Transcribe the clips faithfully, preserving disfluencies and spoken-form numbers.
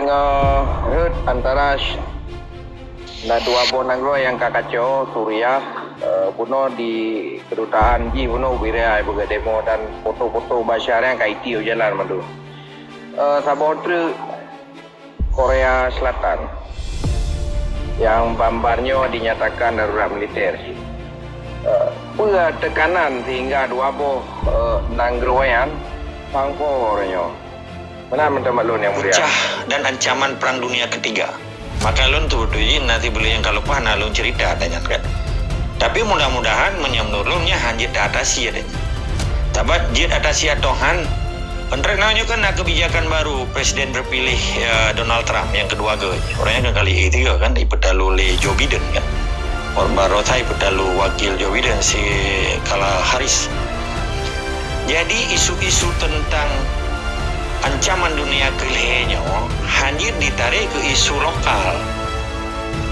Nyoe rhot antara sh-, na dua boh nanggroe nyang ka kacau, Suriah, eh, bunoe di kedutaan jih bunoe ubit raya beugét demo dan foto-foto Bashar nyang ka itiek u jalan mandum. Eh, saboh treuk Korea Selatan nyang ban-ban nyoe dinyatakan darurat militer. Eh, peue tekanan sehingga dua boh, eh, nanggroe nyan pangko nyoe? Meunan mantong bak lôn nyang mulia. Pecah dan ancaman Perang Dunia Ketiga. Maka lôn tuju jih na sibuleuen nyang ka leupah na lôn cerita dan nyan kan. Tapi mudah-mudahan meunyoe meunurot lôn nyan han jeuet teatasi adanya. Sabat jeuet atasi atau han, Entreuk na nyoe kan na kebijakan baru Presiden terpilih, eh, Donald Trump nyang keudua kali. Ureueng nyan kan kali ketiga kan, ipeutalu lé Joe Biden kan. Baroesa ipeutalu wakil Joe Biden si Kamala Harris. Jadi isu-isu tentang ancaman dunia keu lhèe nyoe hana ditarek keu isu lokal.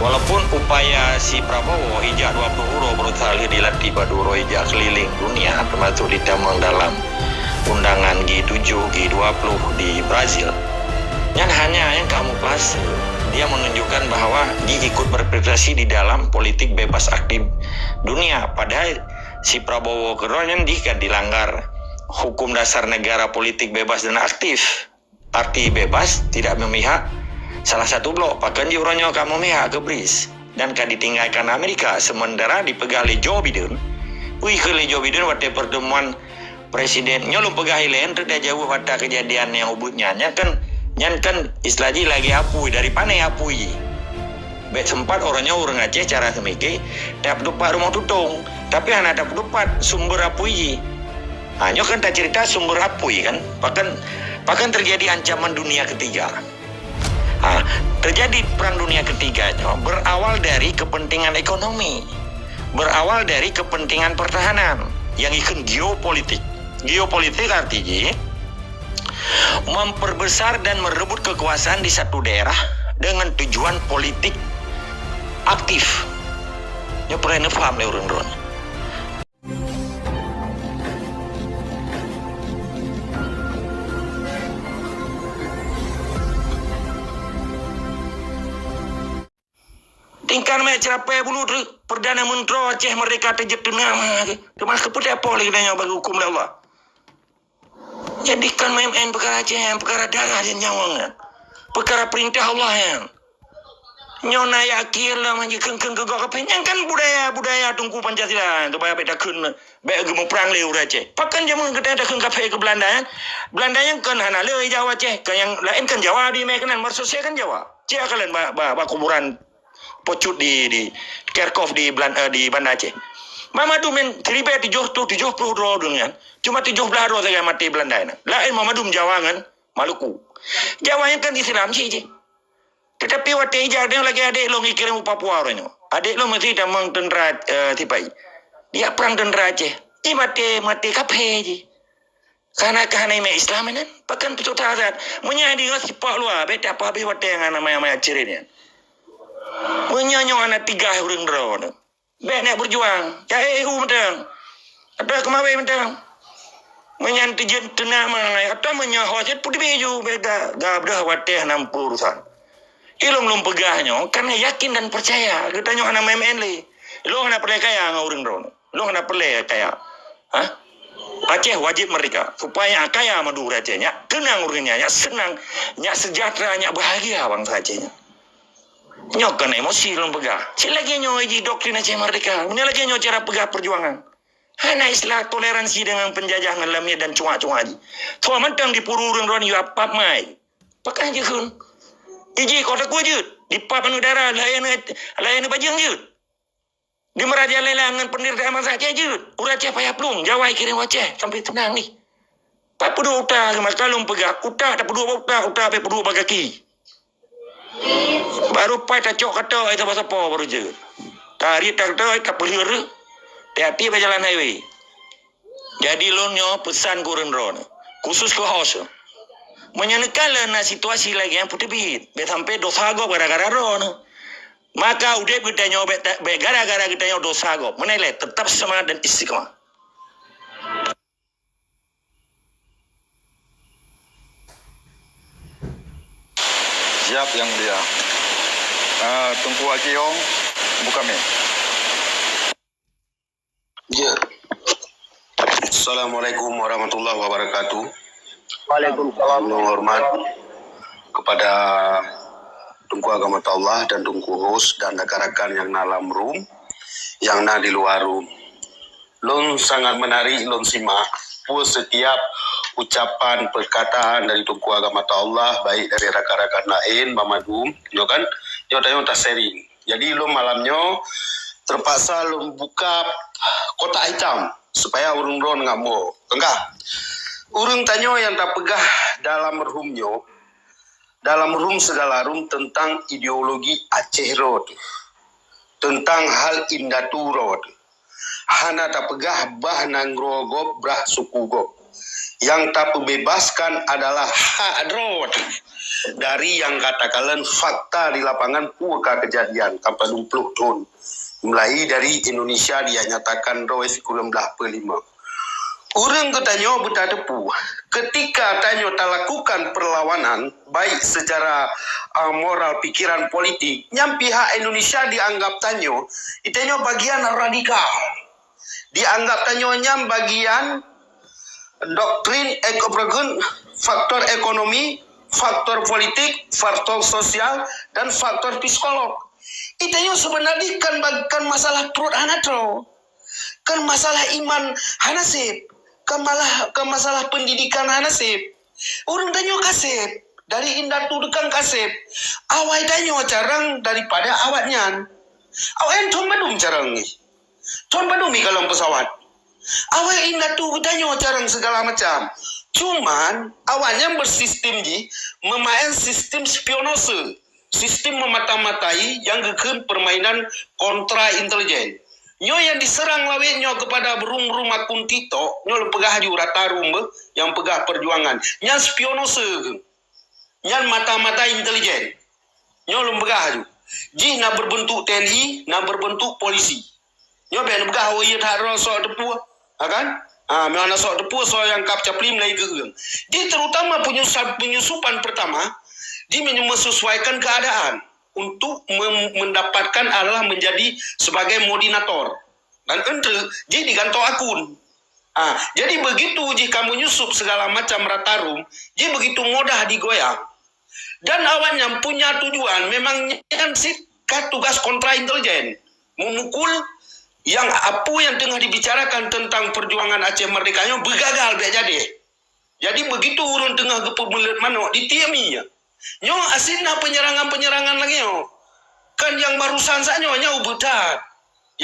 Walaupun upaya si Prabowo ijak dua ploh uroe berusaha lheueh dilatih bak dua uroe ijak keliling dunia, termasuk ditamong dalam undangan G tujuh, G dua puluh di Brazil. Nyan hanya nyang ka meupuasa, dia menunjukkan bahwa diikut berprestasi di dalam politik bebas aktif dunia. Padahal si Prabowo keudroe nyan dih ka dilanggar hukum dasar negara politik bebas dan aktif. Arti bebas tidak memihak salah satu blok. Pakon jih uroe nyoe ka memihak keu BRICS dan ka ditinggalkan Amerika, sementara dipeugah lé Joe Biden, ui keu lé Joe Biden watèe pertemuan presiden nyoe lôn peugah ilèe, teuk tajaweueb ata kejadian nyang ubit nyan. Nyan kan, nyan kan istilah jih lagèe apui, dari pané apui jih. Bèk sempat uroe nyoe ureueng Aceh cara seumike tapeutupat rumoh tutong, tapi hana tapeutupat sumber apui jih. Ha, nyoe kan tacerita sumber apui kan. Pakon, pakon terjadi ancaman dunia ketiga. Ha, terjadi perang dunia ketiga nyoe berawal dari kepentingan ekonomi. Berawal dari kepentingan pertahanan yang ikut geopolitik. Geopolitik arti jih memperbesar dan merebut kekuasaan di satu daerah dengan tujuan politik aktif. Nyoe peureulèe neupaham lé ureueng droen. Tingkat meucrapai bulu tu, Perdana Menteri Aceh Merdeka teujeuet teunang. Teuma keupeue tapoh lé geutanyoe bagi hukum lé Allah. Jadi kan main-main peukara Aceh nyan, peukara darah dan nyawa nyan. Peukara perintah Allah nyan. Nyoe na yakin lah manjih kheun-kheun keu gob kaphé. Nyan kan budaya-budaya Teungku Pancasila nyan, supaya bèk takheun, bèk geumuprang lé ureueng Aceh. Pakon jameun geutanyoe takheun kaphé keu Belanda nyan? Belanda nyan kan hana le Jawa Aceh, kan nyang laén kan Jawa di mé keunan, Marshall kan Jawa. Cit akalon ba, ba, ba kuburan Pocut di, di Kerkhoff di Belan-, eh, di Banda Aceh. Mamadu men siribèe tujoh reutôh tujoh ploh droe deungon, cuma tujoh blah droe sagai maté Belanda nyan. Laén mamadu Jawa ngon Maluku. Jawa nyan kan Islam cit jih. Tetapi watèe ijak nyoe lagèe adék lôn ikirém u Papua uroe nyoe. Adék lôn meusti tamong teuntra, eh, sipai. Ijak prang teuntra Aceh. Jih maté, maté kaphé jih. Kana ka hana imé Islam nyan, pakon peutot that. Meunyoe deungon sipok luwa, bèk tapeuhabéh watèe ngon nama-nama cirit nyan. Meunyoe nyoe hana tigah ureueng droe nyoe, bèk neuk beujuang. Ya, eh, u mantong. Atau keumawe mantong. Meunyan teujeuet teunang mangai, atau meunyoe ho jeuet peuteubiet ju, bèk ga, ga beudôh watèe hana muphom urusan. Ilôn lôn peugah nyoe, karena yakin dan percaya. Geutanyoe hana main-main lé. Ilôn hana peureulèe kaya ngon ureueng droe. Lôn hana peureulèe kaya. Ha? Aceh wajib merdeka. Supaya kaya mandum ureueng Aceh. Nyak teunang ureueng nyan, nyak seunang, nyak sejahtera, nyak bahagia bansa Aceh nyan. Nyoe kon emosi lôn peugah. Cit lagèe nyoe jih doktrin Aceh merdeka. Meunyoe lagèe nyoe cara peugah perjuangan. Hana istilah toleransi dengan penjajah ngon lamiet dan cuak-cuak jih. Soe mantong dipuru ureueng droe nyoe pap mai. Pakon jeuheun. Iji kota ku jeuet. Di pap anu dara layan, layan bajeueng jeuet. Di meuraja lela ngon penderita masa Aceh jeuet. Ureueng Aceh payah plueng. Jawa ikirém Aceh sampai teunang ni. Tapeuduek utak, maka lôn peugah, utak tapeuduek bak utak, utak payah peuduek bak gaki. Baru pai tacok kata ai sapo-sapo baru jeuet. Tarit kata ai tapeuleur. Tiap-tiap jalan highway. Jadi lôn nyoe peusan keu ureueng droeneuh, khusus keu host. Meunyoe neukalon na situasi lagèe nyan peuteubiet, bèk sampai dosa gob gara-gara droeneuh. Maka udép geutanyoe bèk ta-, bèk gara-gara geutanyoe dosa gob. Meunan lé, tetap seumangat dan istiqamah. Siap, Yang Mulia. Ah, Teungku Haji Hong, buka mic. Ya. Assalamualaikum warahmatullahi wabarakatuh. Waalaikumsalam. Hormat kepada Teungku Agama Ta'ullah dan Teungku host dan rakan-rakan nyang na lam room, nyang na di luwa room. Lôn sangat menarik lôn simak peue setiap ucapan perkataan dari Teungku Agama Ta'ullah, baik dari rakan-rakan laén, banmandum, nyoe kan, nyoe tanyoe ta-sharing. Jadi, lôn malam nyoe terpaksa lôn buka kotak hitam supaya ureuëng droe ngat mo. Tengah. Ureuëng tanyoe nyang tapeugah dalam room nyoe, dalam room segala room teuntang ideologi Aceh Rot, teuntang hal indatu Rot. Hana tapeugah bah nanggroe gob, brah suku gob. Nyang tapeubebaskan adalah hak droe dari nyang ka takalon fakta di lapangan peue ka keujadian sampai dua puluh thon mulai dari Indonesia dinyatakan droe sikureueng blah peuh lima. Ureuëng geutanyoe beutateupeue, ketika tanyoe talakukan perlawanan, baik secara, uh, moral, pikiran, politik, nyang pihak Indonesia dianggap tanyoe, itanyoe bagian radikal. Dianggap tanyoe nyan bagian doktrin ek-, apa kheun, faktor ekonomi, faktor politik, faktor sosial, dan faktor psikolog. Itanyoe sebenarnya kan bag-, kan masalah pruet hana troe. Kan masalah iman hana sép. Kan malah, kan masalah pendidikan hana sép. Ureuëng tanyoe ka sép. Dari indatu deukang ka sép. Awai tanyoe carang daripada awaknyan. Awaknyan thon bandum carang nyoe. Thon bandum ikalon pesawat. Awai indatu geutanyoe carang segala macam. Cuman, awaknyan bersistem jih memaen sistem spionase, sistem memata-matai nyang geukheun permainan kontra intelijen. Nyoe nyang diserang lawét nyoe kepada room-room akun TikTok, nyoe lôn peugah aju rata room beuh, nyang peugah perjuangan. Nyan spionase geuh. Nyan mata-mata intelijen. Nyoe lôn peugah aju. Jih na berbentuk T N I, na berbentuk polisi. Nyoe bék neupeugah, oh, iya that droe sok teupeue. Ha kan? Ha, meunyoe hana sok teupeue, soe nyang kab capli meulai geueueng. Jih terutama penyusa-, penyusupan pertama, jih menye-, menyesuaikan keadaan untuk mem-, mendapatkan adalah menjadi sebagai moderator. Dan entre, jih digantoe akun. Ha, jadi begitu jih ka menyusup segala macam rata room, jih begitu mudah digoyang. Dan awaknyan punya tujuan memang nyan cit ka tugas kontra intelijen, memukul yang apa yang tengah dibicarakan tentang perjuangan Aceh Merdeka nyoe beugagal bék jadi. Jadi begitu ureuëng teungoh geupeubeuleut manok ditiek mie. Nyoe asin na penyerangan-penyerangan lagée nyoe. Kan nyang barusan saat nyoe nyang ubeuet that.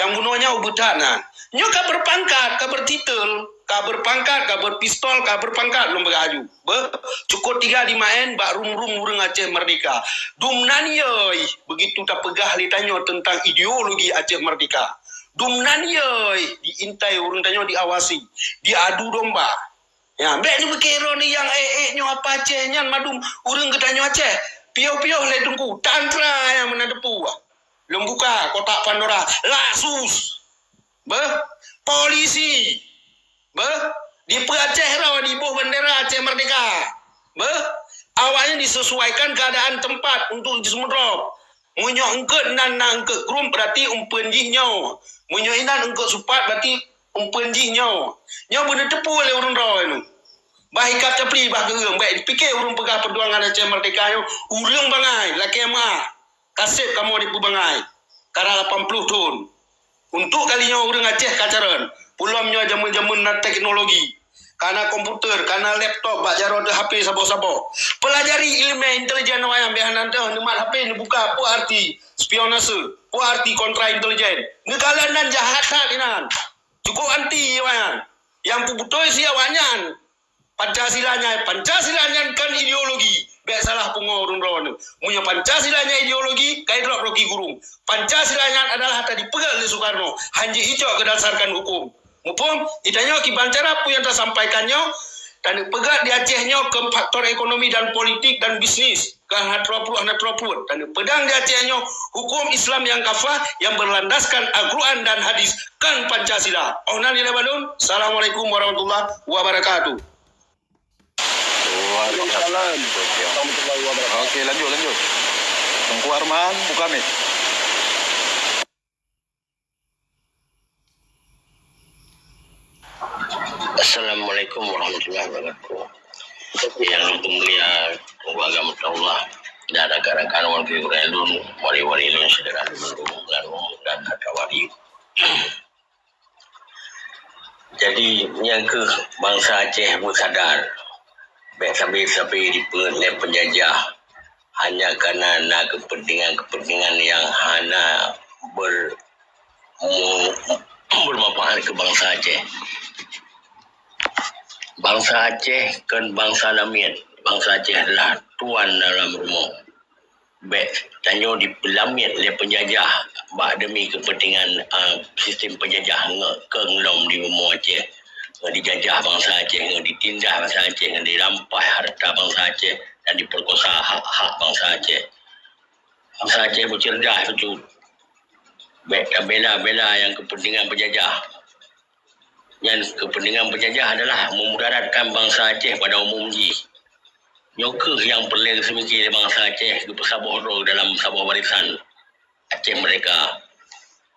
Nyang bunoe nyang ubeuet that na. Nyoe ka berpangkat, ka bertitel, ka berpangkat, ka berpistol, ka berpangkat lom beuraju. Beuh, cukot tiga dimaén bak rum-rum ureuëng Aceh Merdeka. Dum nan yoi, begitu tapeugah lé tanyoe tentang ideologi Aceh Merdeka. Dum nan yoi, diintai ureuëng tanyoe diawasi, diadu domba. Ya, bék neupike droeneuh nyang ék-ék nyoe apa Aceh nyan madum ureuëng geutanyoe Aceh. Piôh-piôh lé Teungku, tantra nyang meunan teupeue. Lôn buka kotak Pandora. Lasus. Beuh, polisi. Beuh, dipeue-Aceh droe diboh bendera Aceh Merdeka. Beuh, awaknyan disesuaikan keadaan tempat untuk jismudrop. Meunyoe eungkôt nan na eungkôt krueng, berarti umpeuen jih nyoe. Meunyoe inan eungkôt supat, berarti umpeuen jih nyoe. Nyoe beuneuteupeu lé ureuëng droe nyoe. Bah ikab capli bah geueueng, bék pike ureuëng peugah peujuangan Aceh Merdeka nyoe ureuëng bangai, lakée ma. Ka sép kamoe dipeubangai. Karna lapan ploh thon. Untuk kali nyoe ureuëng Aceh ka carông. Pulom nyoe jameun-jameun na teknologi. Kana komputer, kana laptop, bak jaroe teuh H P saboh-saboh. Peulajari iéleumé intelijen awaknyan bék hana teuh neumat H P neubuka peue arti spionase, peue arti kontra intelijen. Neukalon nan jahat that inan. Cukop anti awaknyan. Nyang peubeutôi si awaknyan. Pancasila nyan, Pancasila nyan kan ideologi. Bék salah pungo ureuëng droe nyoe. Meunyoe Pancasila nyan ideologi, kai drob roki gurung. Pancasila nyan adalah hata dipeugah lé Soekarno. Hanjeuet icok keudasarkan hukum. Muphom, itanyoe kiban cara peue nyang tasampaikan nyoe, taneuk peugah di Aceh nyoe keu faktor ekonomi dan politik dan bisnis. Ka hana troh pruet, hana troh pruet. Taneuk peudang di Aceh nyoe hukum Islam nyang kafah nyang berlandaskan Al-Quran dan hadis, kan Pancasila. Oh nan ilée balon. Assalamualaikum warahmatullahi wabarakatuh. Waalaikumsalam warahmatullahi wabarakatuh. Oke, lanjut, lanjut. Teungku Arman, buka mic. Assalamualaikum warahmatullahi wabarakatuh. Yang mulia Teungku Agam Mutaullah dan rakan-rakan wakil gurée lôn, wali-wali lôn, syedara lôn, dan ata wali. Jadi, nyang keuh bansa Aceh beusadar, bék sabe-sabe jipeuet lé peunjajah hanya kareuna na keupeuntengan-keupeuntengan nyang hana ber-, mu-, bermanfaat keu bansa Aceh. Bansa Aceh kon bansa lamiet. Bansa Aceh adalah tuan dalam rumoh. Bék tanyoe dipeulamiet lé peunjajah bak demi keupeuntengan, a, sistem peunjajah ngon keu lom di bumoe Aceh. Ngon dijajah bansa Aceh, ngon ditindas bansa Aceh, ngon dirampas hareuta bansa Aceh dan dipeurkosa hak-hak bansa Aceh. Bansa Aceh beuceureudah bacut. Bék tabela-bela nyang keupeuntengan peunjajah. Nyan keupeuntengan peunjajah adalah meumudaratkan bansa Aceh pada umum jih. Nyoe keuh nyang peureulée geuseumiké lé bansa Aceh geupeusaboh droe dalam saboh barisan Aceh Merdeka.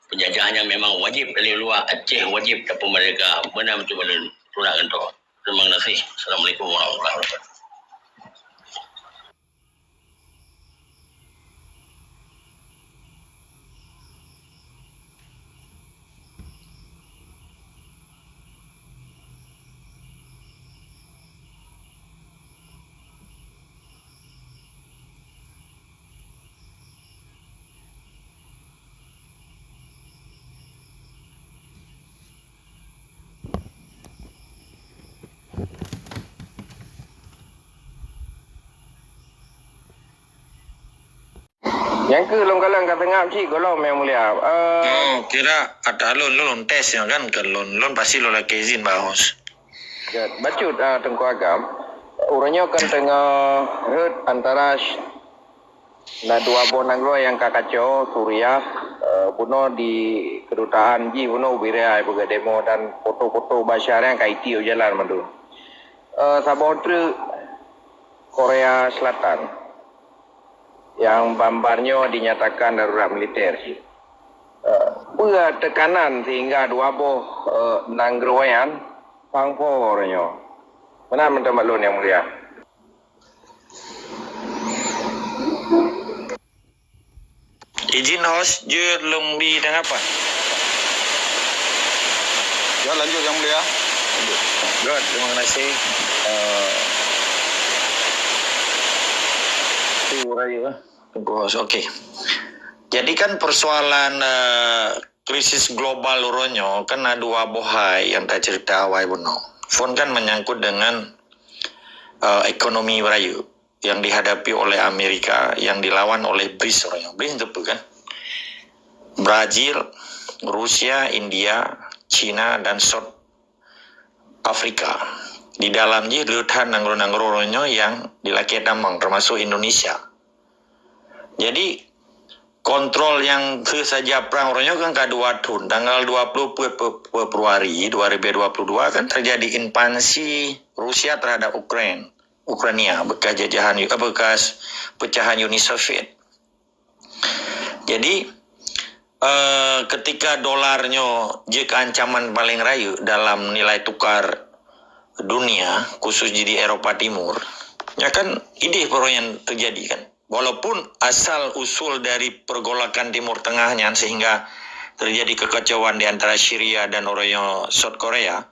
Peunjajah nyan memang wajéb dari luwa, Aceh wajéb tapeumerdeka. Meunan meutuah lôn tulah gantoe. Terima kasih. Assalamualaikum warahmatullahi wabarakatuh. Nyang keuh lôn kalon ka seungab cit gohlom, Yang Mulia. Eh, Oh, kira ata lôn, lôn tes nyoe kan, keu lôn, lôn pasti lôn lakée izin bak host. Jeuet, bacut, ah, Teungku Agam. Uroe nyoe kan teungoh rhot antara sh-, na dua boh nanggroe nyang ka kacau, Suriah, eh, bunoe di kedutaan jih bunoe ubit raya peugah demo dan foto-foto bak syedara nyan ka itiek u jalan mandum. Eh, saboh treuk Korea Selatan nyang ban-ban nyoe dinyatakan darurat militer cit. Eh, peue teukanan sehingga dua boh, eh, nanggroe nyan pang po uroe nyoe? Meunan mantong bak lôn, Yang Mulia. Izin host, jeuet lôn bri tanggapan. Ya, lanjut, Yang Mulia. Lanjut. Good, terima kasih. Eh, tu rayu, eh. Tunggu host, okey. Jadi kan persoalan, eh, krisis global uroe nyoe kan na dua boh hai nyang taceurita awai bunoe. Phôn kan menyangkut dengan, eh, ekonomi beurayeuk yang dihadapi oleh Amerika, yang dilawan oleh bris uroe nyoe. Bris itu apa kan? Brazil, Rusia, India, China, dan South Africa. Di dalam jih le that nanggroe-nanggroe uroe nyoe nyang dilakée tamong, termasuk Indonesia. Jadi, kontrol nyang keu saja prang uroe nyoe kan ka dua thon. Tanggal dua puluh Fe-, Fe-, Februari dua ribu dua puluh dua kan terjadi invasi Rusia terhadap Ukraine. Ukraina bekas jajahan, eh, bekas pecahan Uni Soviet. Jadi, eh, ketika dolar nyoe jeuet keu ancaman paleng rayeuk dalam nilai tukar dunia, khusus jih di Eropa Timur, nyan kan ideh peue nyang teujadi kan. Walaupun asal usul dari pergolakan Timur Tengah nyan sehingga terjadi kekacauan di antara Syria dan uroe nyoe South Korea,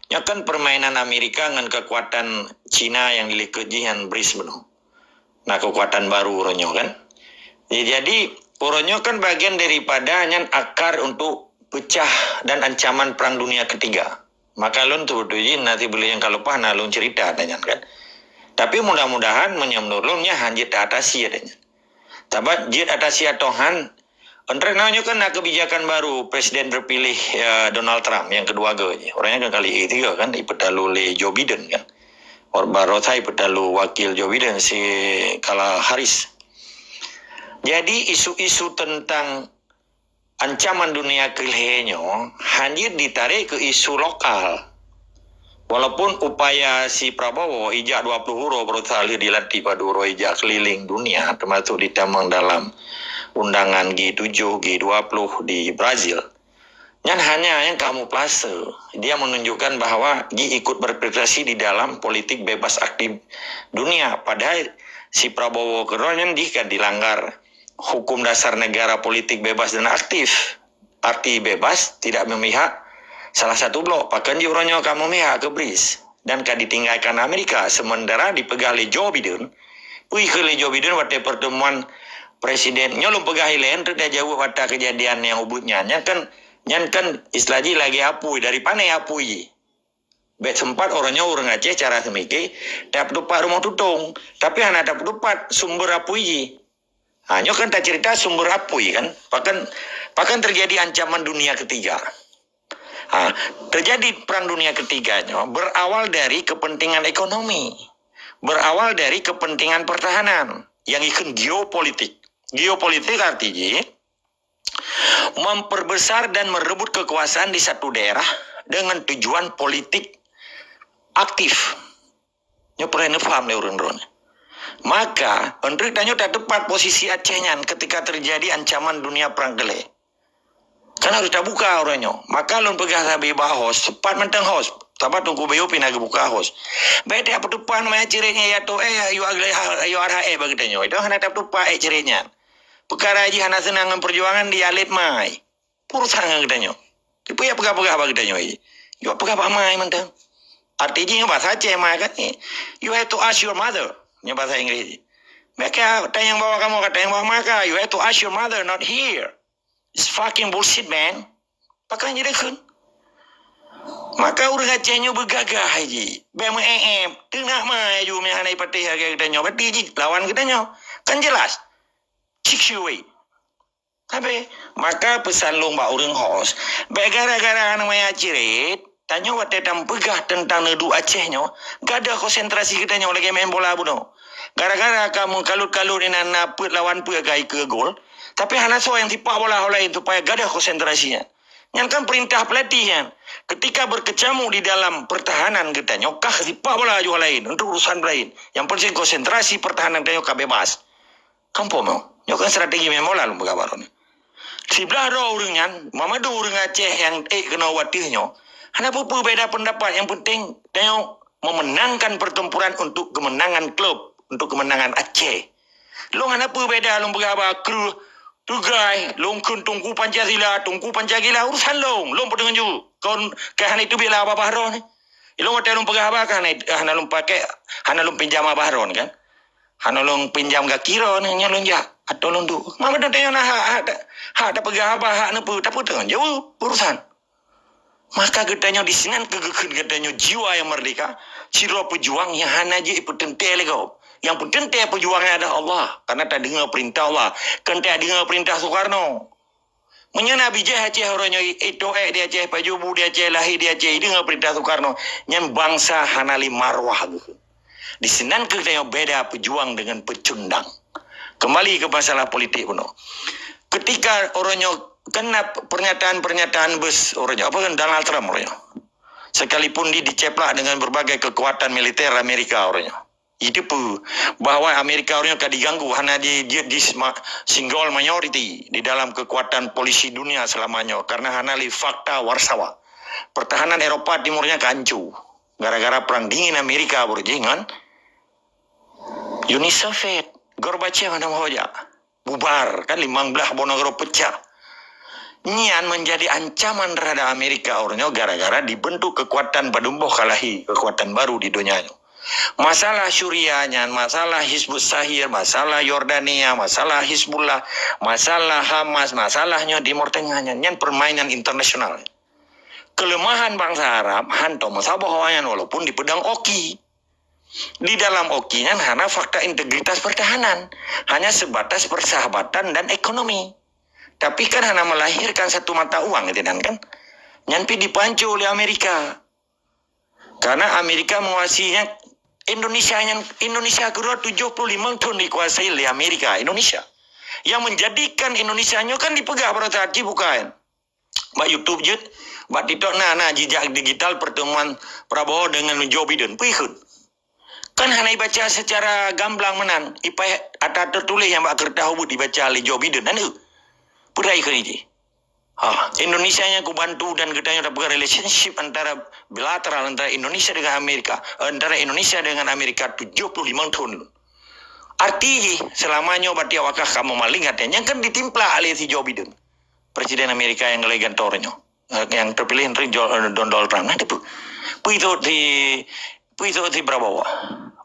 nyan kan permainan Amerika ngon kekuatan Cina nyang dilikot jih nyan bris bunoe. Na kekuatan baru uroe nyoe kan. Ya, jadi, uroe nyoe kan bagian daripada nyan akar untuk pecah dan ancaman Perang Dunia Ketiga. Maka lôn teubeutôi jih nanti beulieng ka leupah na lôn cerita ata nyan kan. Tapi mudah-mudahan meunyoe meunurot lôn nyan han jeuet atasi ata nyan. Sabab jeuet atasi atau han, Entreuk na nyoe kan na kebijakan baru Presiden terpilih, eh, Donald Trump nyang keudua goe jih. Uroe nyan kan kali ketiga kan, ipeutalu lé Joe Biden kan. Or baroesa ipeutalu wakil Joe Biden si Kamala Harris. Jadi isu-isu tentang ancaman dunia keu lhée nyoe hana ditarek keu isu lokal. Walaupun upaya si Prabowo ijak dua puluh uroe berusaha lheueh dilantik padum uroe ijak keliling dunia, termasuk ditamong dalam undangan G tujuh, G dua puluh di Brazil, nyan hanya nyang kamoe plase. Dia menunjukkan bahwa dia ikut berpartisipasi di dalam politik bebas aktif dunia. Padahal si Prabowo keudroe nyan dih ka dilanggar hukum dasar negara politik bebas dan aktif. Arti bebas tidak memihak salah satu blok. Pakon jih uroe nyoe ka memihak keu BRICS dan ka ditinggalkan Amerika. Sementara dipeugah lé Joe Biden, ui keu lé Joe Biden watée pertemuan presiden nyoe lôn peugah ilée, teuk tajaweueb ata kejadian nyang ubit nyan. Nyan kan, nyan kan istilah jih lagée apui, dari pane apui jih. Bék sempat uroe nyoe ureuëng Aceh cara seumiké tapeutupat rumoh tutong, tapi hana tapeutupat sumber apui jih. Ha, nyoe kan tacerita sumber apui kan. Pakon, pakon terjadi ancaman dunia ketiga. Ha, terjadi perang dunia ketiga nyoe berawal dari kepentingan ekonomi. Berawal dari kepentingan pertahanan yang ikut geopolitik. Geopolitik arti jih memperbesar dan merebut kekuasaan di satu daerah dengan tujuan politik aktif. Nyoe peureulée neupaham lé ureuëng droe. Maka, untuk tanyoe tateupat posisi Aceh nyan ketika terjadi ancaman dunia perang keulhée. Kan harus tabuka uroe nyoe. Maka lôn peugah sabe bak host, sepat mantong host. Sabat Teungku Bayu pih na geubuka host. Bék tapeutupat maya cirét nyan ya to eh, ayu agleh, ayu arha eh bagi tanyoe. Itu hana tapeutupat eh cirét nyan. Peukara jih hana seunang ngon perjuangan di alet mai. Urusan ngon geutanyoe. Tapi ya peugah-peugah bak geutanyoe. Yo peugah bak mai mantong. Arti jih ngon bahasa Aceh mai kan. You have to ask your mother. Nyoe bahasa Inggris. Mereka tanyong bak kamoe, ka tanyong bak maka. You have to ask your mother, not here. It's fucking bullshit, man. Pakon jadi kheun. Maka ureuëng Aceh nyoe beugagah jih. Bék meu-em-em. Teunak mai aju meuhana ipatéh lagée geutanyoe. Berarti jih lawan geutanyoe. Kan jelas. Six you way. Habéh, maka peusan lôn bak ureuëng host, bék gara-gara aneuk maya cirét, tanyoe watée tampeugah teuntang neuduek Aceh nyoe, gadoh konsentrasi geutanyoe lagée main bola bunoe. Gara-gara ka meukalut-kalut inan na peuet lawan peuet ka ikeue gol, tapi hana soe nyang sipak bola ho laén supaya gadoh konsentrasi nyan. Nyan kan peurintah pelatih nyan. Ketika berkecamuk di dalam pertahanan geutanyoe, kah sipak bola aju ho laén untuk urusan laén. Yang penting konsentrasi pertahanan geutanyoe ka bebas. Kampung nyoe. Nyoe kan strategi main bola lôn peugah baroe nyoe. Siblah droe ureuëng nyan, mamadu ureuëng Aceh nyang ék keunoe watée nyoe. Hana peue-peue beda pendapat, yang penting tanyoe memenangkan pertempuran untuk kemenangan klub, untuk kemenangan Aceh. Lôn hana peue beda lôn peugah haba kreueh, teugai, lôn kheun Teungku Pancasila, Teungku Pancasila, urusan lôn, lôn peudeungon ju. Kon ka hana itu bila babah droe nyoe. Ilôn watée lôn peugah haba ka hana, hana lôn pakai, hana lôn pinjam babah droe nyoe kan. Hana lôn pinjam gaki droe nyoe, nyoe lôn jak atau lôn duek. Mamadu tanyoe na hak, hak, hak tapeugah haba, hak neupeue, tapi tanyoe jaweueb urusan. Maka geutanyoe di sinan keu geukheun geutanyoe jiwa nyang merdeka, sidroe peujuang nyang hana jeuet peuteuntée lé gob. Nyang peuteuntée peujuang nyan adalah Allah, karena tadeungoe peurintah Allah, kon tadeungoe peurintah Soekarno. Meunyoe na bijéh Aceh uroe nyoe, itoe di Aceh, pajobu di Aceh, lahé di Aceh, ideungoe peurintah Soekarno, nyan bansa hana lé marwah geuh. Di sinan keuh tanyoe beda peujuang dengan pecundang. Kembali ke masalah politik bunoe. Ketika uroe nyoe kena pernyataan-pernyataan bus uroe nyoe, apa kan Donald Trump uroe nyoe. Sekalipun di diceplak dengan berbagai kekuatan militer Amerika uroe nyoe. Itu pun bahwa Amerika uroe nyoe ka diganggu, hana di, di, di sma-, single minority di dalam kekuatan polisi dunia selama nyoe karena hana lé fakta Warsawa. Pertahanan Eropa Timur nyan ka hancu gara-gara perang dingin Amerika beureuji ngon Uni Soviet. Gorbachev hana meuhoja. Bubar kan, limong blaih boh nanggroe peucah. Nyan menjadi ancaman terhadap Amerika uroe nyoe gara-gara dibentuk kekuatan padum boh ka lahé, kekuatan baru di donya nyoe. Masalah Syria nyan, masalah Hizbut Tahrir, masalah Yordania, masalah Hizbullah, masalah Hamas, masalah nyoe Timur Tengah nyan, nyan permainan internasional. Kelemahan bangsa Arab hantom meusaboh awaknyan walaupun dipeudong oki. Di dalam oki nyan hana fakta integritas pertahanan, hanya sebatas persahabatan dan ekonomi. Tapi kan hana melahirkan satu mata uang gitu kan. Nyan pi dipancu oleh Amerika. Karena Amerika menguasai nyan Indonesia nyan, Indonesia kedua tujuh puluh lima tahun dikuasai oleh Amerika, Indonesia. Yang menjadikan Indonesia nyoe kan dipeugah pada saat jih bukan. Bak YouTube jeuet, Bak TikTok na, na jijak digital pertemuan Prabowo dengan Joe Biden. Peue ikheun? Kan hana ibaca secara gamblang meunan. Ipaih ata teutuléh nyang bak keureutah ubit ibaca lé Joe Biden. Hana. Peue ikheun jih? Ha, Indonesia nyang kubantu dan geutanyoe tapeugah relationship antara bilateral antara Indonesia dengan Amerika, antara Indonesia dengan Amerika tujuh puluh lima thon. Arti jih, selama nyoe bak tiep wakah kamoe maling até, nyang kan ditimplak lé si Joe Biden, Presiden Amerika nyang lagée gantoe nyoe. Eh, nyang terpilih Donald Trump. Nah, itu. Peue itu di Peue itu si Prabowo?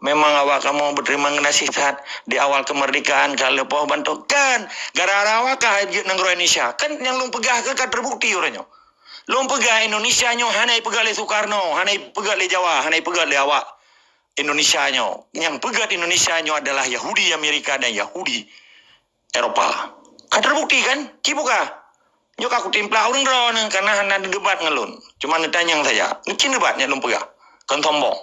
Memang awak kamoe beuterima gaséh that di awal kemerdekaan ka leupah bantoh. Kan, gara-gara awak ka jeuet nanggroe Indonesia. Kan nyang lôn peugah keu ka terbukti uroe nyoe. Lôn peugah Indonesia nyoe hana ipeugah lé Soekarno, hana ipeugah lé Jawa, hana ipeugah lé awak Indonesia nyoe. Nyang peugah Indonesia nyoe adalah Yahudi Amerika dan Yahudi Eropa. Ka terbukti kan? Ci buka. Nyoe ka kutimplak ureuëng droeneuh karena hana debat ngon lôn. Cuma neutanyong saja. Neucin debat nyang lôn peugah. Kon sombong.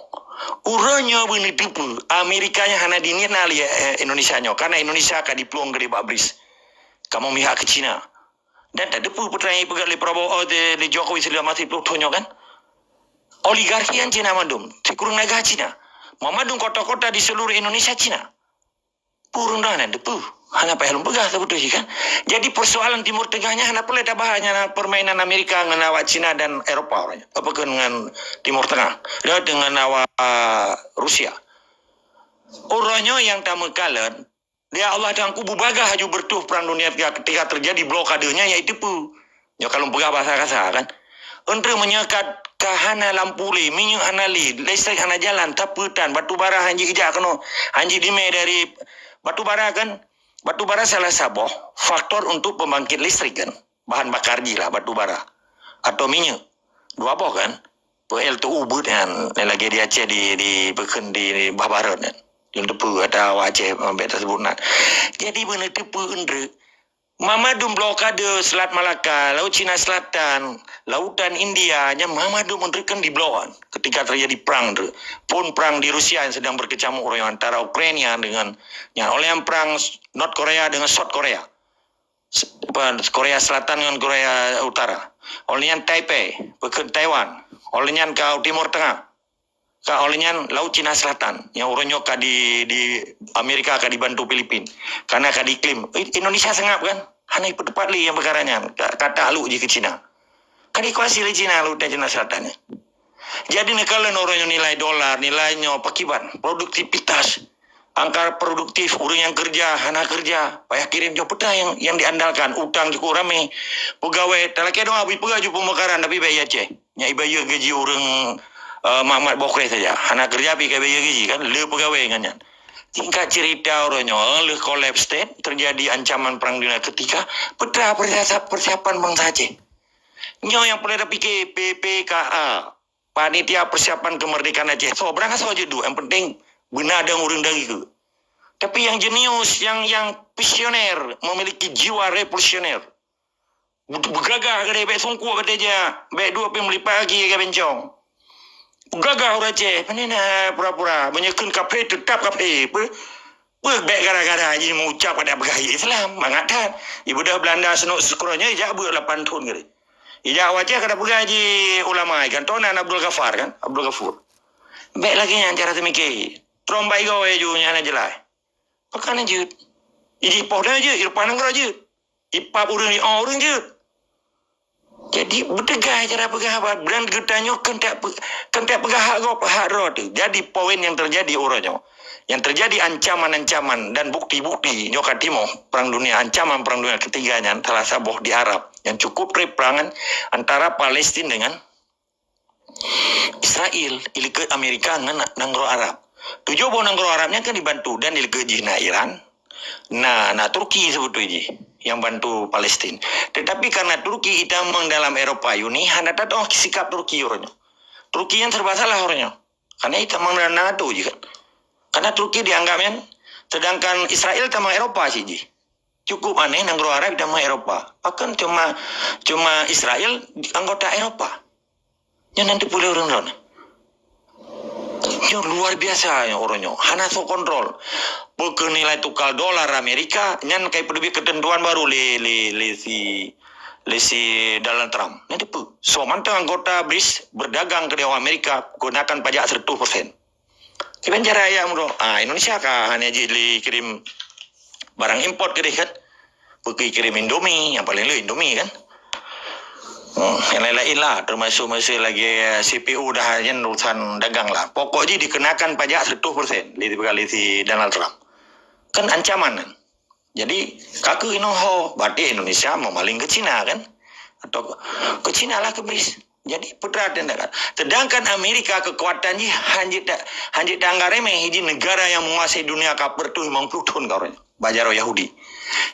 Uroe nyoe beuneuteupeue Amerika nyang hana diniet na lé eh, Indonesia nyoe karena Indonesia ka diplueng keudeh bak BRICS. Kamoe mihak keu Cina. Dan tateupeue peue nyang peugah lé Prabowo oh, lé Jokowi selama siplôh thon nyoe kan? Oligarki kan Cina mandum. Sikureueng naga Cina. Mandum kota-kota di seluruh Indonesia Cina. Ureuëng droeneuh teupeue. Hana payah lôn peugah sabeutôi jih kan. Jadi persoalan Timur Tengah nyan hana peureulée tabahas nyan permainan Amerika ngon awak Cina dan Eropa uroe nyoe. Apa keu ngon Timur Tengah? Lewat dengan awak Rusia. Uroe nyoe nyang tameukalon, ya Allah Tuhanku beubagaih aju beureutoh perang dunia ketiga ketika terjadi blokade nyan yaitu peue? Nyoe ka lôn peugah bahasa kasa kan. Entre meunyoe ka, ka hana lampu lé, minyeuk hana lé, listrik hana jalan, tapeutan, batu bara hanjeuet ijak keunoe, hanjeuet dimé dari batu bara kan. Batu bara salah saboh faktor untuk pembangkit listrik kan. Bahan bakar jih lah batu bara atau minyeuk. Dua boh kan. P L T U beuet kan. Lagée di Aceh di, di, peukheun di, di Bah Barot kan. Yang teupeu kata awak Aceh sampai tersebut nak. Jadi beuneuteupeue entre Mamadum blokade Selat Malaka, Laut Cina Selatan, Lautan India, nyan mamadum untuk kan diblokan ketika terjadi perang tu. Pun perang di Rusia yang sedang berkecamuk royong antara Ukraina dengan, nyan oleh yang perang North Korea dengan South Korea. Korea Selatan dengan Korea Utara. Oleh yang Taipei, peukheun Taiwan. Oleh yang ke Timur Tengah. Ka oleh nyan Laut Cina Selatan, nyang uroe nyoe ka di, di Amerika ka dibantu Filipin, karena ka diklaim Indonesia sengap kan, hana ipeutupat lé nyang peukara nyan, ka, ka takluk jih keu Cina. Ka dikuasai lé Cina Laut Cina Selatan nyan. Jadi neukalon uroe nyoe nilai dolar, nilai nyoe pakiban produktivitas, angka produktif ureuëng nyang kerja hana kerja, payah kirim jih peutah yang, yang diandalkan, utang cukup ramé, pegawai talakée doa bri peugah ju pemekaran tapi baik Aceh. Nyak ibayeue gaji ureuëng uh, mat-mat bokreh saja. Hana kerja pi ka ibayeue gaji kan, le pegawai ngan nyan. Singkat cerita uroe nyoe leuh kolaps state terjadi ancaman perang dunia ketiga, petra persiapan bangsa Aceh. Nyoe yang perlu dipikir P P K A, Panitia Persiapan Kemerdekaan Aceh. So, berangkat so je duk. Yang penting benar dan urung dari ke. Tapi yang jenius, yang yang visioner, memiliki jiwa revolusioner. Beugagah keudeh, bék sungkuk keudeh jak, bék duek pih meulipat gaki keu bencong. Beugagah ureuëng Aceh, pane na pura-pura, meunyoe kheun kaphé teutap kaphé. Peue? Peue bék gara-gara jih meuucap kada peugah Islam, mangat that. Ibeudôh Belanda seunok seukroe nyoe ijak beuet lapan thon keudeh. Ijak u Aceh kada peugah jih ulama, kan tonan Abdul Ghaffar kan, Abdul Ghafur. Bék lagée nyan cara teumike. Trombai goe ju nyang hana jeulaih. Pakon jeuet? Ijih poh dah jeuet, ireupah nanggroe jeuet. Ipap ureuëng di oh ureuëng jeuet. Jadi beuteugai cara peugah haba dan geutanyoe keuneuk pe- keuneuk peugah hak gob hak droe teuh. Jadi poin yang terjadi uroe nyoe, yang terjadi ancaman-ancaman dan bukti-bukti nyoe ka timoh perang dunia, ancaman perang dunia ketiga nyan salah saboh di Arab yang cukup trép perangan antara Palestina dengan Israel, ilikot Amerika ngon nanggroe Arab. Tujoh boh nanggroe Arab nyan kan dibantu dan ilikot jih na Iran, na na Turki sebetul jih yang bantu Palestin. Tetapi karena Turki itamong dalam Eropa Uni hana tatoh sikap Turki uroe nyoe. Turki yang serba salah uroe nyoe. Karena itamong dalam NATO jih kan. Karena Turki dianggap kan, sedangkan Israel tamong Eropa cit jih. Cukup aneh nanggroe Arab itamong Eropa. Pakon cuma cuma Israel anggota Eropa. Nyan nanti pulih ureuëng droeneuh. Nyoe luar biasa nyoe uroe nyoe. Hana soe kontrol. Bukon nilai tukar dolar Amerika, nyan kai peudeubi ketentuan baru lé lé lé si lé si Donald Trump. Nyan dipeue? Soe mantong anggota BRICS berdagang keudéh Amerika keunakan pajak seratus persen. Kiban cara ayah meudroe, ah, Indonesia ka hana jih lé kirim barang import keudéh kan? Peue kirim Indomie, nyang paleng le Indomie kan? Hmm, nyang laén-laén lah, termasuk masih lagi, eh, C P U dah nyan urusan dagang lah. Pokok jih dikenakan pajak seratus persen lé, lé si Donald Trump. Kan ancaman kan? Jadi, ka keuh inoe ho, berarti Indonesia meumaleng keu Cina kan? Atau keu Cina lah keu BRICS. Jadi, peue teuma tindakan. Sedangkan Amerika kekuatan jih hanjeuet ta-, hanjeuet taanggap remeh, jih negara yang menguasai dunia kafir tu limong puluh thon ka uroe nyoe. Bak jaroe Yahudi.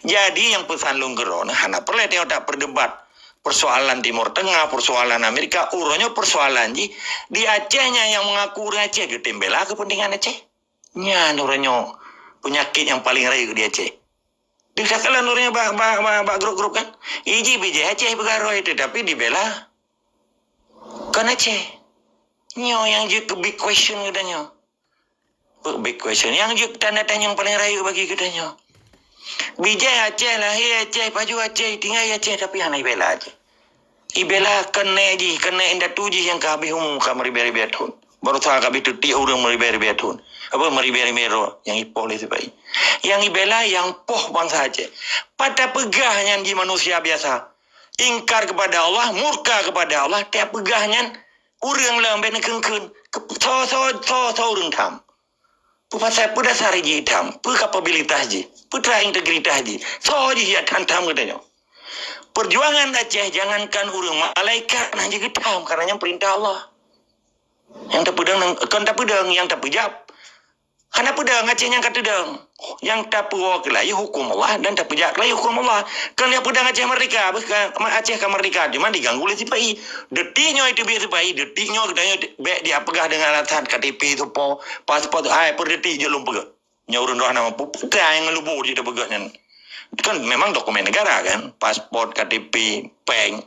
Jadi, nyang peusan lôn keudroe nyoe hana peureulée tanyoe taperdebat persoalan Timur Tengah, persoalan Amerika, uroe nyoe persoalan jih di Aceh nyan nyang mengaku ureuëng Aceh geutem bela kepentingan Aceh. Nyan uroe nyoe peunyakét nyang paleng rayeuk di Aceh. Di takalon uroe nyoe bak, bak, bak, bak grup-grup kan. Iji bijéh Aceh peugah roh itu, tapi dibela kon Aceh. Nyoe nyang jeuet keu big question geutanyoe. Big question. Nyang jeuet tanda tanya nyang paleng rayeuk bagi geutanyoe. Bijéh Aceh, lahé Aceh, pajoh Aceh, tinggai Aceh, tapi hana ibela Aceh. Ibela keuneuk jih, keuneuk indatu jih nyang ka habéh umu ka meuribée-ribée thon. Baroesa ka habéh teutiek ureuëng meuribée-ribée thon. Apa meuribée-ribée roh nyang ipoh lé sipai. Nyang ibela nyang poh bansa Aceh. Pat tapeugah nyan jih manusia biasa. Ingkar kepada Allah, murka kepada Allah, tapeugah nyan ureuëng lom bék neukheun-kheun. Ke-, soe, soe, soe, soe ureuëng tham. Peue pasai, peue dasar jih tham? Peue kapabilitas jih? Peue teuma integritas jih? Soe jih jak tham-tham geutanyoe? Perjuangan Aceh jangankan ureuëng malaikat hana jeuet geutham karena nyan perintah Allah. Nyang tapeudong nang, kon tapeudong nyang tapeujab. Hana peudong Aceh nyang ka teudong. Nyang tapeuwoe keulayi huköm Allah dan tapeujak keulayi huköm Allah. Kon nyang peudong Aceh merdeka, beuh ka, Aceh ka merdeka, cuma diganggu lé sipai. Detik nyoe itu biet sipai, detik nyoe geutanyoe bék dipeugah dengan alasan K T P soe po, paspor, hai, per detik jeuet lôn peugah. Nyoe ureuëng droe hana mampu, peue nyang lubo jih tapeugah nyan. Itu kan memang dokumen negara kan, paspor, K T P, bank.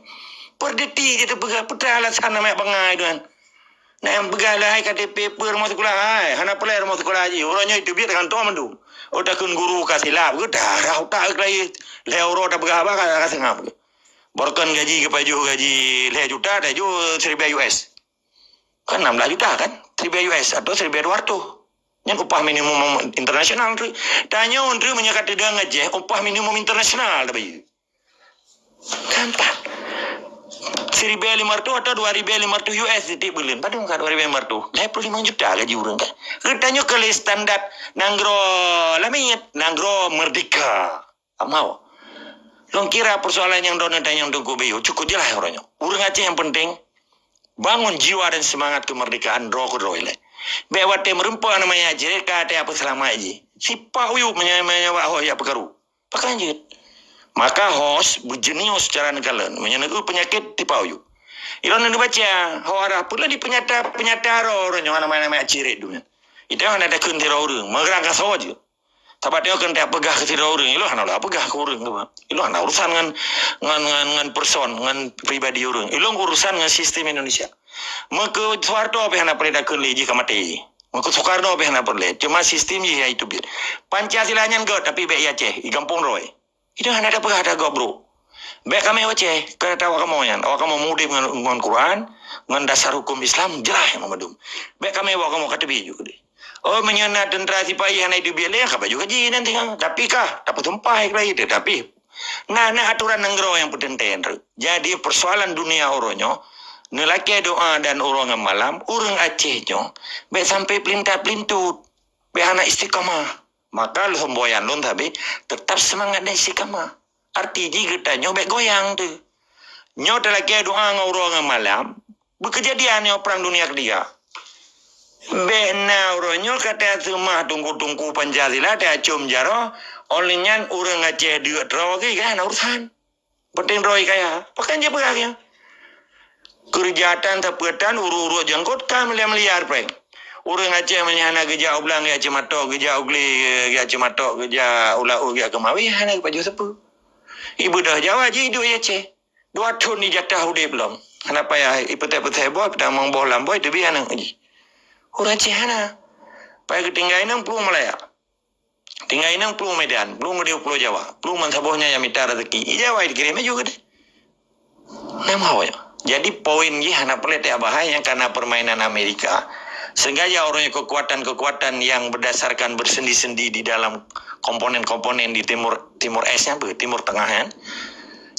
Per detik jeuet tapeugah, peue alasan nama bangai tu kan. Nah, nyang peugah lah hai K T P peue rumoh sikula, hai, hana peureulée rumoh sikula jih. Uroe nyoe itu biet gantoe mandum. Oh, takheun guru ka silap, geudarah utak keulayi. Lhée uroe tapeugah haba ka, ka seungab. Barokon gaji geupajoh gaji lhée juta, tajoh siribée U S. Kan enam belas juta kan? Siribée U S atau siribée dua ratus. Nyan upah minimum internasional tu. Tanyoe tu meunyoe ka teudong Aceh, upah minimum internasional tapi. Kan pat. Siribée lima ratus atau dua ribée lima ratus U S tieb buleuen. Padum ka dua ribée lima ratus? Lhée puluh lima juta gaji ureuëng kan. Geutanyoe keu lé standar nanggroe lamiet, nanggroe merdeka. Amau. Lôn kira persoalan nyang droeneuh tanyong Teungku Bayu cukup jelas uroe nyoe. Ureuëng Aceh nyang penting bangun jiwa dan semangat kemerdekaan droe keudroe ilée. Bék watée meureumpok nama nyang jeuet ka watée apeuseulamat jih. Sipak uyueb meunyoe, meunyoe bak ho jak peukaru. Pakon jeuet? Maka hos beujenius cara neukalon meunyoe neueu peunyakét tipa uyueb. Ilôn neubaca ho arah peue lom dipeunyata, peunyata roh uroe nyoe nama-nama cirét dunia. Itu hana takheun sidroe ureuëng, meugrang kasoe jeuet. Sabab nyoe keu tapeugah keu sidroe ureuëng, ilôn hana lôn peugah keu ureuëng tu. Ilôn hana urusan ngon, ngon, ngon, ngon person, ngon pribadi ureuëng. Ilôn urusan ngon sistem Indonesia. Meukeu Soeharto pih hana peureulée takheun lé jih ka maté. Meukeu Soekarno pih hana peureulée. Cuma sistem jih nyang itu biet. Pancasila nyan göt, tapi bék i Aceh, i gampông droe. Itu hana tapeugah ata göt, bro. Bék kamoe Aceh, keu ata awak kamoe nyan. Awak kamoe mudeb ngon, ngon Quran, ngon dasar hukum Islam, jeulaih ngon mandum. Bék kamoe awak kamoe ka teubiet ju keudeh. Oh, meunyoe na teuntra sipai hana itu biet lé, ka baju gaji nanti kan. Tapi kah, tapeusumpah keulayi, tapi na, na aturan nanggroe nyang peuteuntée. Jadi, persoalan dunia uroe nyoe, neulakée doa dan uroe ngon malam, ureuëng Aceh nyoe, bék sampai peulintat-peulintot, bék hana istiqamah. Maka lôn semboyan lôn sabe, tetap semangat dan istiqamah. Arti jih geutanyoe bék goyang tu. Nyoe talakée doa ngon uroe ngon malam, beukeujadian nyoe Perang Dunia Ketiga. Bék na uroe nyoe ka taseumah teungku-teungku Pancasila, tacom jaroe, óh lheueh nyan ureuëng Aceh deuk droe geuh, kan urusan. Penting droe kaya. Pakon jeuet peugah nyan? Keureuja tan, tapeutan, ureuëng-ureuëng jangkot ka miliar-miliar péng. Ureuëng Aceh meunyoe hana geujak u blang, geujak ceumatok, geujak u glé, geujak ceumatok, geujak u laôt, geujak keumawe, hana geupajoh sapeue. Ibeudôh Jawa jih iduek i Aceh. Dua thon jijatah udeb lom. Hana payah ipeutée-peutée boh, peutamong boh lam boh, iteubiet aneuëk jih. Ureuëng Aceh hana. Payah geutinggai inong plueng Malaya. Tinggai inong plueng Medan, plueng udeb Pulo Jawa, plueng bansaboh nyan nyang mita raseuki. I Jawa jikirém laju keudeh. Nama awak? Jadi poin jih hana peureulée teuabahai nyang kana permainan Amerika. Sengaja uroe nyoe kekuatan-kekuatan yang berdasarkan bersendi-sendi di dalam komponen-komponen di Timur Timur Es nyan, Timur Tengah nyan.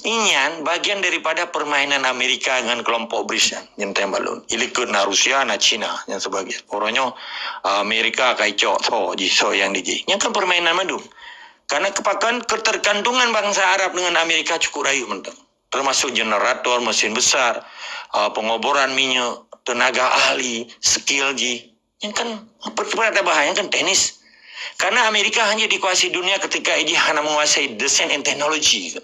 Inyan bagian daripada permainan Amerika dengan kelompok BRICS nyan, nyenteng balon. Ilikot na Rusia, na China, dan sebagainya. Uroe nyoe Amerika ka icok so jih, so yang di jih. Nyan kan permainan mandum. Karena kepakan ketergantungan bangsa Arab dengan Amerika cukup rayeuk mantong. Termasuk generator, mesin besar, uh, pengoboran minyak, tenaga ahli, skill jih. Yang kan, apa, apa bahaya kan teknis. Karena Amerika hanya dikuasai dunia ketika jih hana menguasai desain and technology.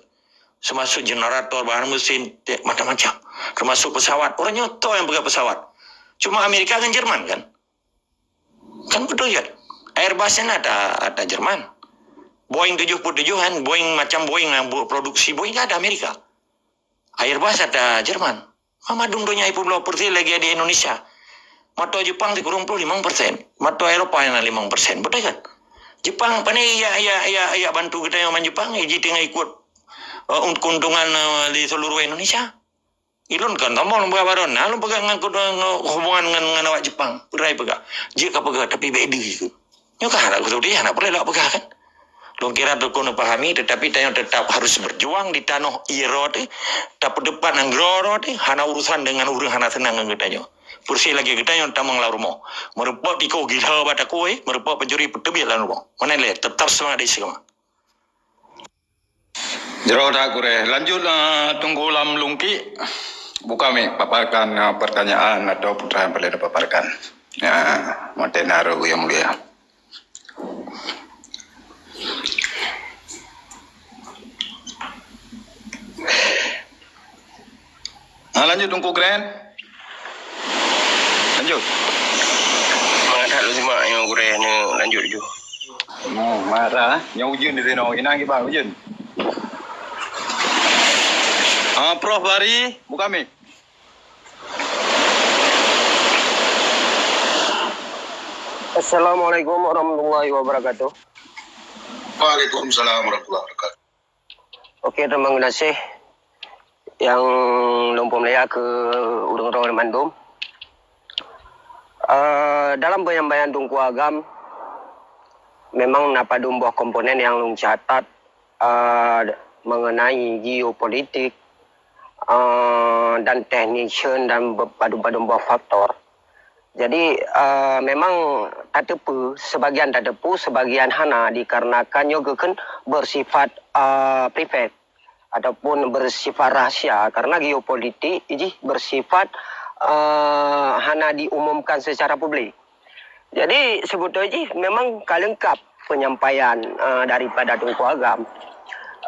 Termasuk generator, bahan mesin, macam-macam. Termasuk pesawat. Orang nyoto yang pegang pesawat. Cuma Amerika kan Jerman kan. Kan betul ya. Airbus kan ada ada Jerman. Boeing tujuh puluh tujuh kan, Boeing macam Boeing yang buat produksi Boeing kan ada Amerika. Airbus ada Jerman. Mama dum donya ipun belah persen lagi di Indonesia. Mata Jepang sikureueng puluh limong persen. Mata Eropa yang limong persen. Betul kan? Jepang pané ya ya ya ya bantu kita yang main Jepang, iji tengah ikut uh, keuntungan uh, di seluruh Indonesia. Ilôn kon sombong lôn peugah baroe na lôn peugah ngon hubungan ngon, ngon awak Jepang. Peugah peugah. Jeuet ka peugah tapi bèk deuh ikôt. Nyoe ka hana kututi hana peureulèe lôn peugah kan. Lôn kira teungku neupahami tetapi tanyoe tetap harus berjuang di tanoh Iroe teuh. Tapeudepan ngon groe teuh hana urusan dengan ureueng hana seunang ngon geutanyoe. Peureusé lagèe geutanyoe tamong lam rumoh. Meureumpok tikoh gila bak takue, meureumpok pencuri peuteubiet lam rumoh. Meunan lé tetap seumangat di seugama. Jroh that gurèe. Lanjut uh, tunggu lam lungki. Buka mi paparkan uh, pertanyaan atau putra yang boleh dipaparkan. Ya, mati naruh yang mulia. Ha, lanjut Teungku Grand. Lanjut. Mangat that lôn simak nyoe gurèe nyoe lanjut ju. Hmm, marah. Nyoe ujeuen di sinoe. Inang kiban ujeuen. Ah, Prof Bari, buka mic. Assalamualaikum warahmatullahi wabarakatuh. Waalaikumsalam warahmatullahi wabarakatuh. Okey, terima kasih yang lôn peumulia keu ureueng droe mandum. Uh, dalam penyampaian Teungku Agam, memang na padum boh komponen yang lôn catat uh, mengenai geopolitik uh, dan technician dan padum-padum boh faktor. Jadi uh, memang tateupeue, sebagian tateupeue, sebagian hana, dikarenakan nyoe geukheun bersifat uh, privat ataupun bersifat rahsia, karena geopolitik jih bersifat uh, hana diumumkan secara publik. Jadi sebetulnya jih memang ka lengkap penyampaian uh, daripada Teungku Agam.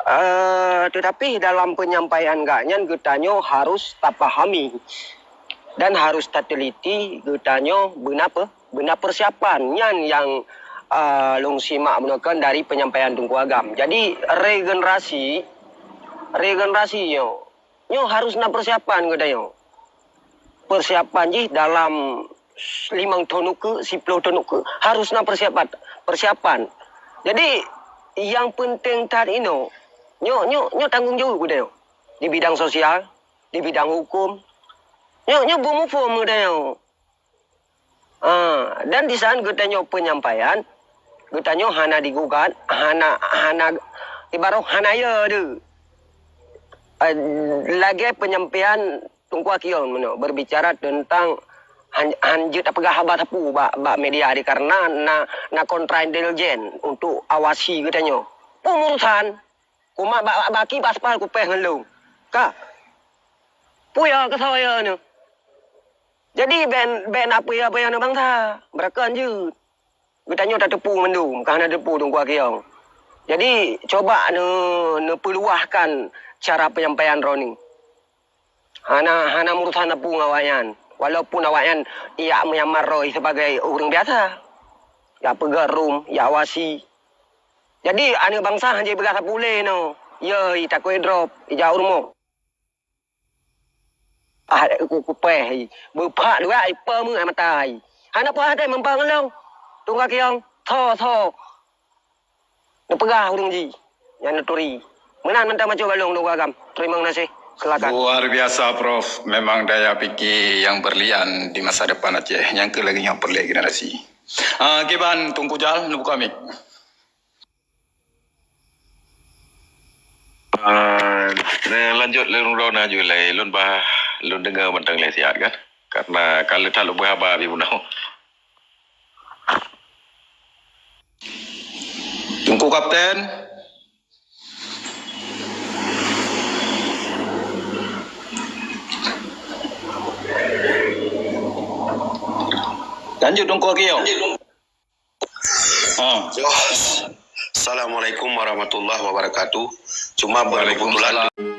Uh, tetapi dalam penyampaian gak nyan geutanyoe harus tapahami dan harus tateliti geutanyoe beuna pe, beuna persiapan nyan yang uh, lôn simak meunokon dari penyampaian Teungku Agam. Jadi regenerasi regenerasi nyoe nyoe harus na persiapan geutanyoe. Persiapan jih dalam limong thon ukeue, siploh thon ukeue harus na persiapan. Persiapan. Jadi yang penting that inoe nyoe nyoe nyoe tanggung jaweueb geutanyoe di bidang sosial, di bidang hukum. Nyoe nyoe beumuphom geutanyoe. Ah, dan di saat geutanyoe penyampaian, geutanyoe hana digugat, hana hana ibarat hana ya deh. Uh, lagèe penyampaian Teungku Akyong meunoe berbicara tentang han, han jeuet tapeugah haba sapeue bak, bak media di karena na na kontra intelijen untuk awasi geutanyoe. Peumurusan Kumat bak baki paspal kupéh ngon lôn. Ka. Puya keusoe nyoe. Jadi ben ben apuya-puya nyoe bangsa. Beurakan jeuet. Geutanyoe tateupeue mandum, ka hana teupeue Teungku Akyong. Jadi coba ne neupeuluwahkan cara penyampaian droeneuh. Hana hana meurusan apui ngon awaknyan. Walaupun awaknyan ijak menyamar roh sebagai ureuëng biasa. Ijak peugah rum, ijak wasi. Jadi aneuk bansa hanjeuet peugah sapeue lé nyoe. Yo, i takue drop, ijak u rumoh. Ah, ku kupéh, beupak dua, ipe meuh mata. Hana peue hate meumpang lôn. Tungga kiong, tho, tho. Neupeugah ureuëng jih nyang neuturi. Meunan mantong bacut bak lôn, lôn agam. Teurimong gaséh. Silakan. Luar biasa, Prof. Memang daya fikir yang berlian di masa depan Aceh. Nyang keu lagèe nyoe peureulèe generasi. Ah, kiban Teungku Jal, neubuka mic. Ah, lanjut lôn droe na ju lé, lôn bah lôn deungoe mantong lé siat kan. Karena ka lheueh that lôn beuhaba bak bunoe. Teungku Kapten. Lanjut Teungku Kio. Ha. Yo. Assalamualaikum warahmatullahi wabarakatuh. Cuma berkebetulan Waalaikumsalam.